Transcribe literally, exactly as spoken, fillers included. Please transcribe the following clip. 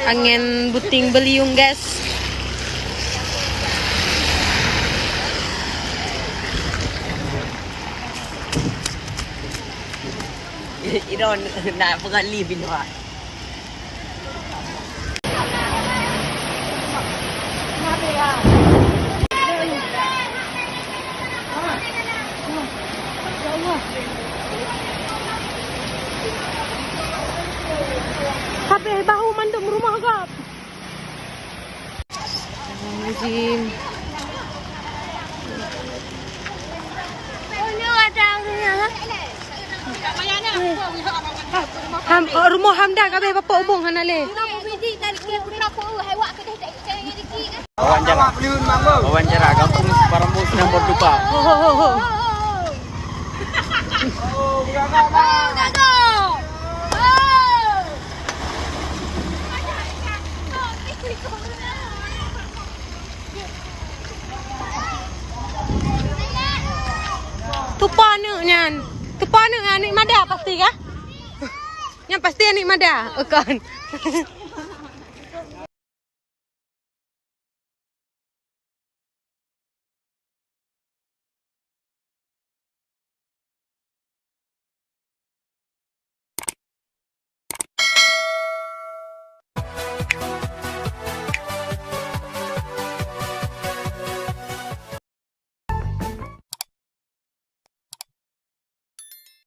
Angén buting beuliung, guys. Idon nak peugah li bin wak. Habéh bahu mandum rumoh gob. Astagfirullahalazim. Ham, oh, rumoh Hamdan ka abéh bapok ubong hana lé. Wawancara. Wawancara gampông Parambô sedang berduka. Ho, ho, ho, ho. Tupa aneuk nyan. Tupa aneuk, aneuk Mada pasti kah? Nyan pasti aneuk Mada, oh, kon.